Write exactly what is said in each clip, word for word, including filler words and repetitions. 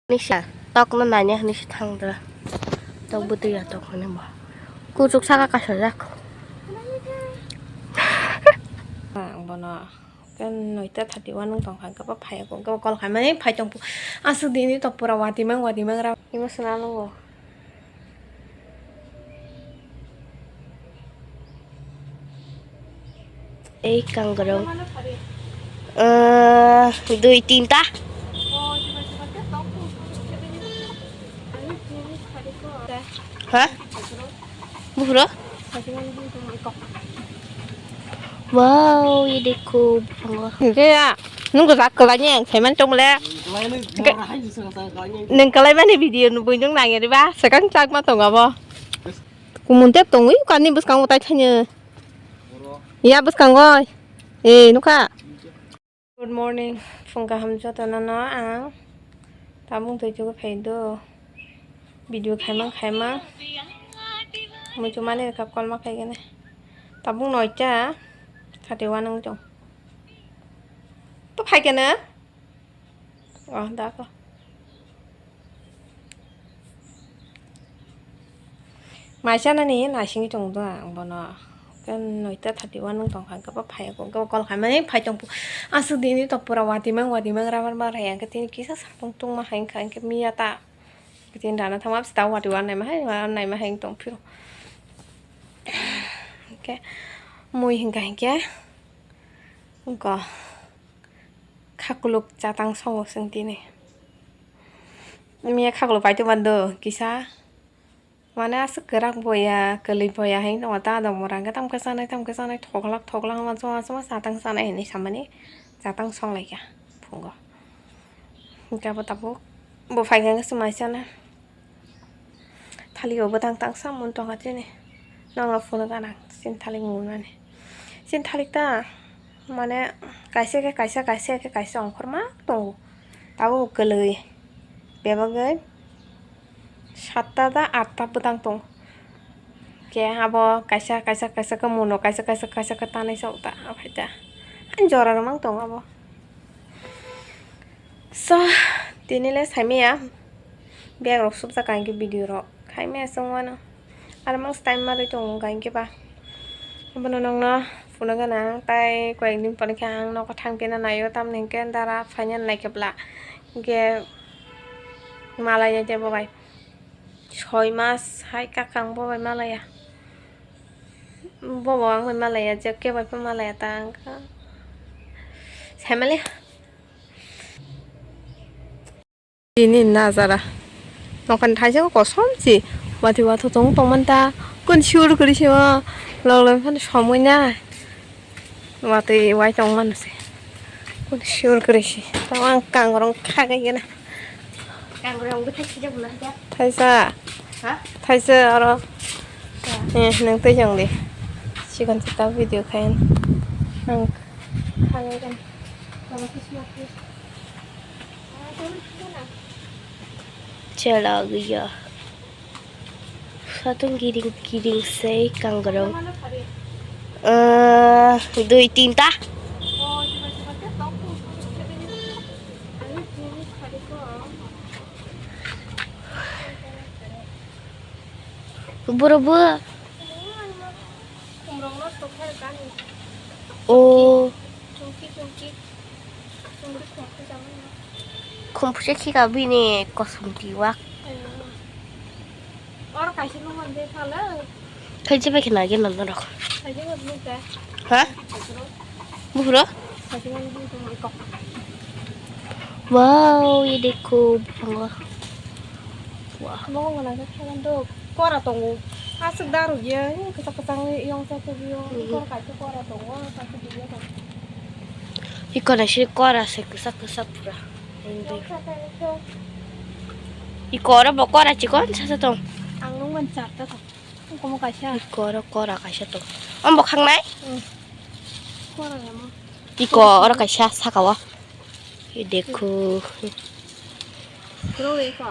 Nisa, tok no nanya nisa thang dra. Tok bwtwi ya tok hwnwi bo. Kuchuk saka kasajak. Ang bono ke noita thirty one wng tong kha, kebo phai, kebo call khai mani phai tong. Aswk dini to pura watimang, watimang ra. Emotional nango. Ei kangrong. Eh, dui tinta. Ha? Buhro? Wow, ye dekho, buphango. Hingke ya, nung kwchak kwlai ni ang saiman tong le. Nung kwlai mani video nubui nung nang yari ba, sekang chak ma tong abo. Kumun tep tongwi kani bwskango tai thaini. Ya bwskango. Eh, nukha. Good morning, phung kaham jotono no ang tabung twi chugo phai do. Video khaimang khaimang. Muchumani kap kolma khaigene. Tabung noita thirty one wng tong. To phaikene? Oh, da ko. Maisa nani naisingwi tong do ang bono. Ke noita thirty one wng tong kha, kebo phai, kebo call khai mani phai tong. Aswk dini to pura watimang, watimang rabar mar hai, ang ke tini kisa satung tungma hai, ang ke miya ta. Tini rana thangma, ta wati wan naima hai, wan naima hai tong phiro. Ke mui hingka hingke. Ko khakuluk chatang songo sing tini. Miya khakuluk paito mando kisa. Mane aswk kwrak boya, kwlwi boya hai no ta do mora hwnkhe tamkhe chanai, tamkhe chanai, thoklak, thoklak ma chuma, chuma chatang chanai hinwi samani chatang songlaikha phungo. Hwnkhe abo tabuk bo phaikha hwnkhe chuma chana. Thaligo bwtang tangsa mun tongkha chini. Nokno phunukha nang chini thalik munmani. Chini thalik ta mane kaisa khe kaisa, kaisa khe kaisa ongkhorma tongo. Tabuk kwlwi bebagwi satta da atta bwtang tongo. Khe abo kaisa, kaisa, kaisa khe muno, kaisa, kaisa, kaisa khe tanai sa ta, aphai ta. Ani jora rwmang tongo abo. So, tini le saimaya bag rok subjak ang khe video rok khaimaya chwng wano. Aro mang time ma rwi tongo hwnkha hwnkhe ba. Abono nokno phunukgana ang tai koyek din pore khe ang nogo thang phina naio, tamni hwnkhe dara phaina naikhe bwla. Hwnkhe malaya je bo bai soi mas hai kakang bo bai malaya. Bo bo ang bai malaya je kebo bai malaya ta ang kha. Saimali. Tini najara. Nokhan thaisa kosom si. Wati watho tong tongman ta. Kun sure kori sima. Log log phan somoi na. Wati wai tongman se. Kun sure kori si. Tawang kangrong khagai gana. Kangrong bo thaisa je bula ja. Thaisa. Ha? Thaisa oro. Eh, nang tei jong di. Sikon sita video khayan. Ang khagai gana. Chala gaya. Satung giring giring sei kangrong. Eh, dui tinta. Boro bo. O. Khumphuse khika bini kosom tiwak. Oro kaisa nung mande thale. Kaisa bai khna gena norok. Kaisa nung mande. Ha? Buhuro? Kaisa nung mande kok. Wow, ye dekho, buphango. Wah. Mo ngana ke khalan do kora tongo. Aswk daru ye, kwchak kwchak yong sa tubio. Mhm. Kor kaisa kora tongo, kaisa video tongo. Ikora se kora se kwchak kwchak pura. Yong sa tubio. Ikora bo kora chikon sa sa tong. Ang nung man charta tong. Komo kaisa. Ikora kora kaisa tong. Ambo khangnai? Hmm. Kora lama. Ikora kaisa sakawa. Ye dekho. Bro, eko.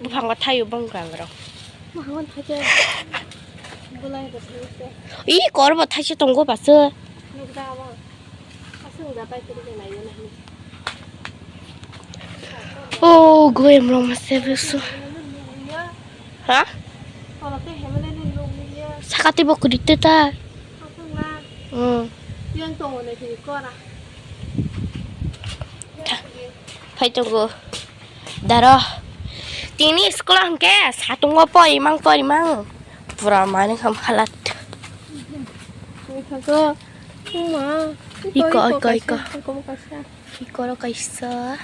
Buphango thaio bongkang rok. Buphango thaio. Bolai rok thaio. Ih, kor bo thaise tongo baso. Nukda abo. Asung da bai kiri de lai na. Oh, goyam rok ma se besu. Ha? Sakati bo kuri te ta. Hmm. Phai tongo. Daro. Tini school hwnkhe satungo porimang porimang. Pura mani kham halat. Iko, iko, iko. Iko kaisa.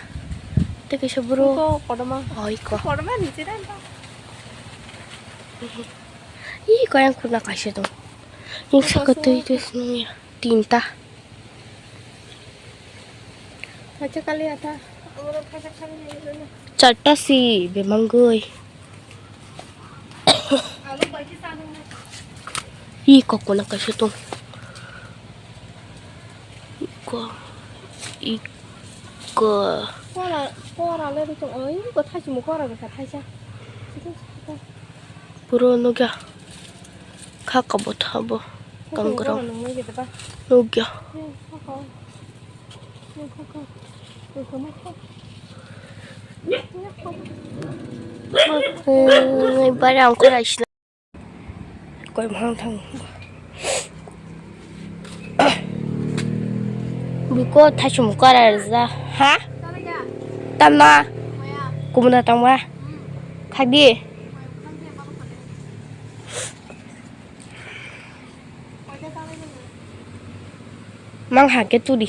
Tei kaisa bro. Iko, kodoma. Oh, iko. Kodoma ni chida ito. Iko yang kuna kaisa dong. Yang saka tui tui sinung ya. Tinta. Kaisa kali ata. Charta si bemang goi. Ih, kok kuna kaisa tong. Iko, iko. Kora, kora le tong. Oh, iko thaisi mo kora bwsa thaisa. Puro nugya. Kha kabo thabo. Kangrang. Nugya. Barang korai sila. Koi mahang thang. Buko thasum kara rza. Ha? Tamna. Kumna tangma. Khadi. Mang ha ke turi.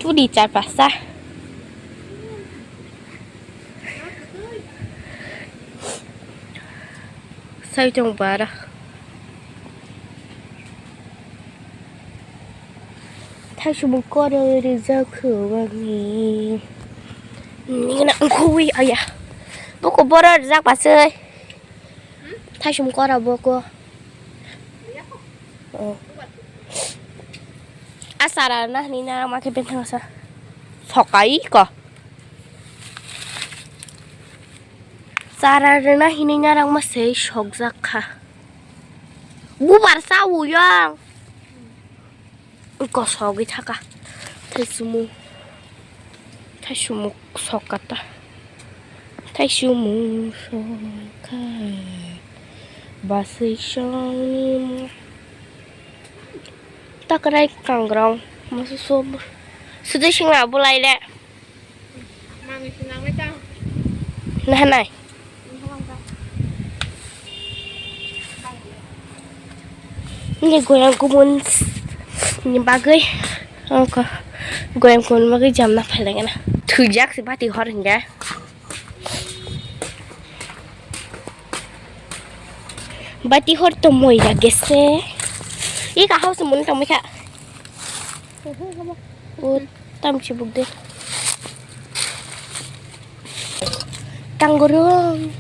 Turi char pasta. Sai tong bara. Thai subung koro rijak khubangni. Nina khoi aya. Boko boro rijak pasai. Thai subung koro boko. Oh. Asara na nina ma ke bentang sa. Sokai ko. Chara rwna hinwi narwkma se sokjak kha. Bubar sa uyang. Kosogwi thaka. Thaichumung. Thaichumung sokata. Thaichumung sokha. Baswi songni. Takrai kangrong. Masa sob. Sudai singla bulai le. Nahanai. Ini goyang kumun ni bagwi. Oko. Goyang kumun bagwi jamna phailai na. Thujak si bati hor hingga. Bati hor to moi ya gese. Ika house mun tong mika. O, tam chibuk de. Tangurung.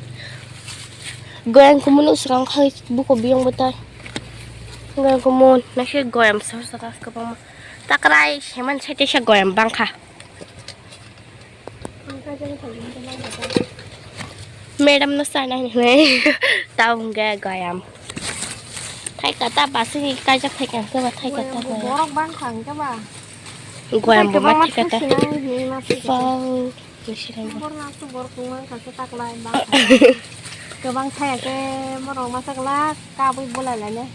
Goyang kumun usrang khai buko biyong batai. Goyang kumun, nasi goyam sar sar kabang. Takrai seman sete sa goyam bangkha. Madam no sana hinwi. Tao hingga goyam. Thai kata basi kaijak thai kang keba thai kata goyam. Borok bang kang keba. Goyam bo ma thai kata. Pau. Borok na tu borok kung mang kang kata klai bang. Kebang thai ke borok ma thai kla kabui bulai lai ne.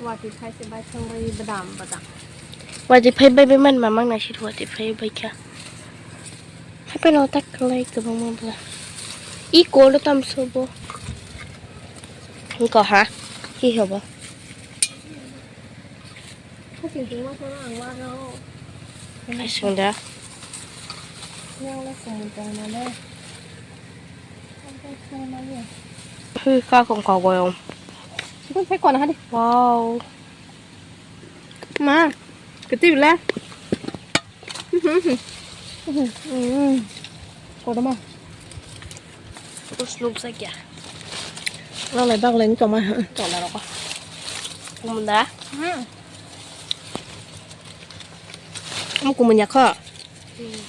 Watwi phai se bai thang bai badam badam. Watwi phai bai bai man mamang na sir watwi phai bai kha. Hape no tak klai kwbangma bla. I kol tam sobo. Ko ha. Hi hobo. Asung da. Hwi ka kong ka goyong. Wow. Ma, keti bila. Kodoma. Terus nuk sa kya? Lalai bak lai toma. Tola roko. Kumunda. Hmm. Kamu kumunya kho. Hmm.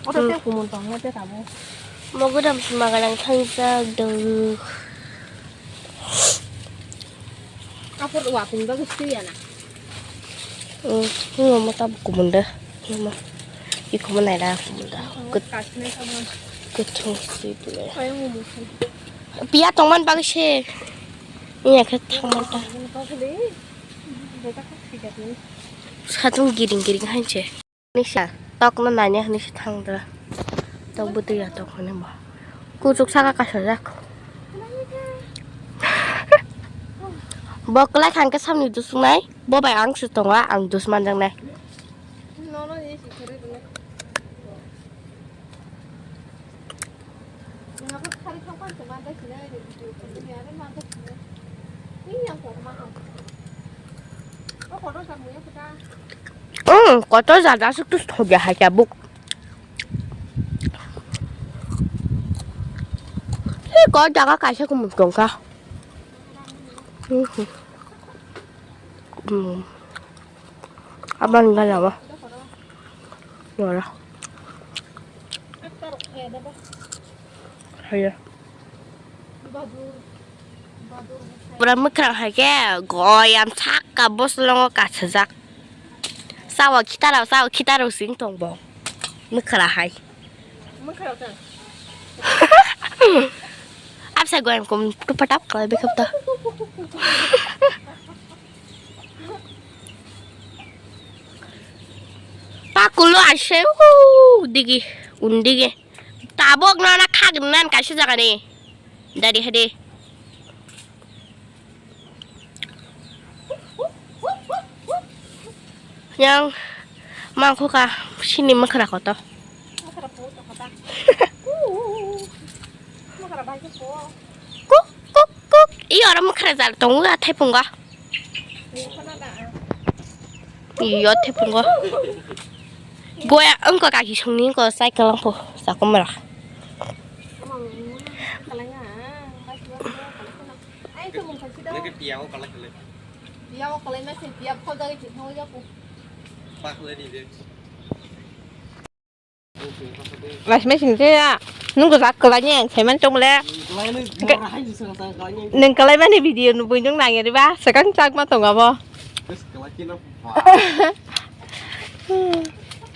Oro te kumun tong na te tabo. Mogodam sima gadang thangjak dong. Kapor wa pung bagwi sui ya na. Hmm, hmm, mo tab kumun da. Hmm, mo. Iko mo nai da kumun da. Kut-, kasne sama. Kuthung si pule. Kaya mo mo. Pia tongman bagwi se. Iya khe thangman ta. Satung giring giring hanse. Nisa, tok no nanya nisa thang dra. Tok bwtwi ya tok hwnwi bo. Kuchuk saka kasajak. Bo kwlai thang khe samni dusnai. Bo bai ang se tonga, ang dus manjaknai. Hmm, kotor jada aswk tus thogia hai khe buk. He ko jaga kaisa kumun tongkha. Hmm. Hmm. Abang gana ba. Wala. Haya. Pura mwkhra hai khe goyam saka boslongo kasajak. Sawa khitarok, sawa khitarok sing tong bo. Mwkhra hai. Mwkhra ta. Absa goyam kum tupatap kalai bekhap ta. Pakulo ashe u digi undigi. Tabok no na khagin nan kaisa jaga ni. Dari hade. Yang mangkho ka sini mwkhra koto. Kuk kuk kuk. Iyo oro mwkhra jal tongo a thaipungo. Iyo thaipungo. Goya wngkha kaki songni wngkha cycle wngkha sakomra. Lasimai sing khe ya, nwng gwdak kwlai ni ang saiman chong le. Nwng kwlai mani video nubui nwng nang ya diba, swkang chak ma tong abo.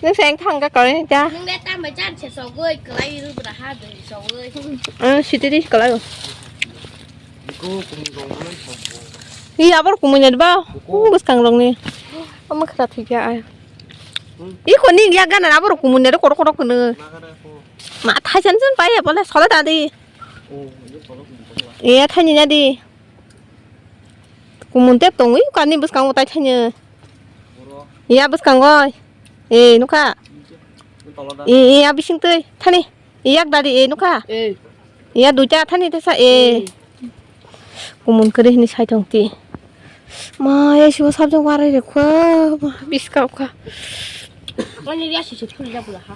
Nwng se ang thang ka kwlai ni ta. Nwng le tamo jan se sogoi kwlai ru bra ha de sogoi. Ang sitiri kwlai o. Ni abor kumui ni diba? Bwskang rok ni. Omo khra thik ya ai. Iko ni ya gana na borok kumun nero korok korok hwno. Ma thaisan san pai ya bole sole ta di. E thaini na di. Kumun te tongwi kani bwskango tai thaini. Ya bwskango. E nukha. E e ya bising twi thani. Yak dari e nukha. E. Ya duita thani tesa e. Kumun kwrwi hini sai tong ti. Ma ya sibo sabjak warai rek kha. Biska kha. Ani ya sisi thuli da bula ha.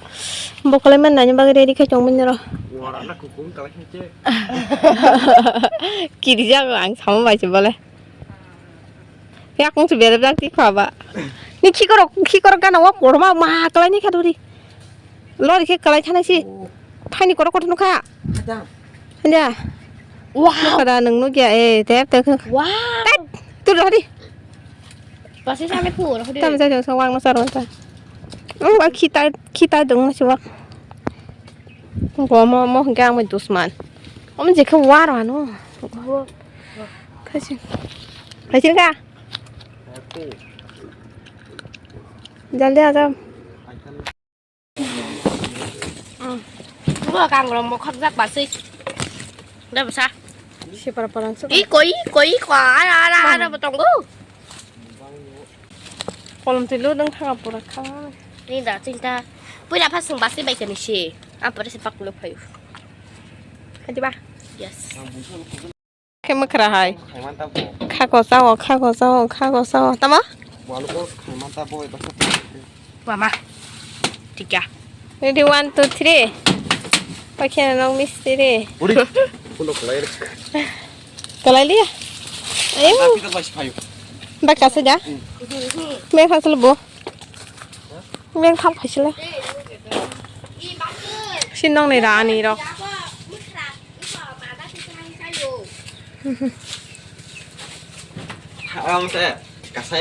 Bokolai man nani bagwi ready khai tong mani ro. Wara na kukung kalai khai che. Kiri jago ang sama bai se bole. Yakung se bere jak ti kha ba. Ni khikorok khikorok gana wa korma ma kalai ni kha duri. Lori khe kwlai thanai si. Thaini kotor kotor nukha. Hanja. Wow. Nukha da nwng nukya, eh, tep tep. Wow. Tet, tu rodi. Pasi sale pur, hodi. Tam sa sa wang masa ro ta. Oh, wa khita, khita dong na siwa. Ko mo mo ga mo dusman. Om je khe war ano. Khasi. Khasi ka? Jaldi a jao. Bo kangrong bo khakjak basui. Da bwsa. Sipar parang se. I koi, i koi, i koi, ara, ara, ara bo tongo. Kolom twi lu dang thanga pura kha. Ni da chinta. Puila phasung basui bai kani si. Ampore se paklo phayu. Khadi ba? Yes. Khe mwkhra hai. Khaimanta bo. Khako chao, khako chao, khako chao. Tamo? Walo ko khaimanta bo, eba sa. Wama. Thik ya. Ready, one, two, three. Pakhena nok mistiri. Uri. Kuno kalai. Kalai liya. Ayo. Tapi tak masih payu. Bak kasa ja. Hmm. Meng khasal bo. Meng thang phaisila. Si nong ni rani rok. Aram se kasai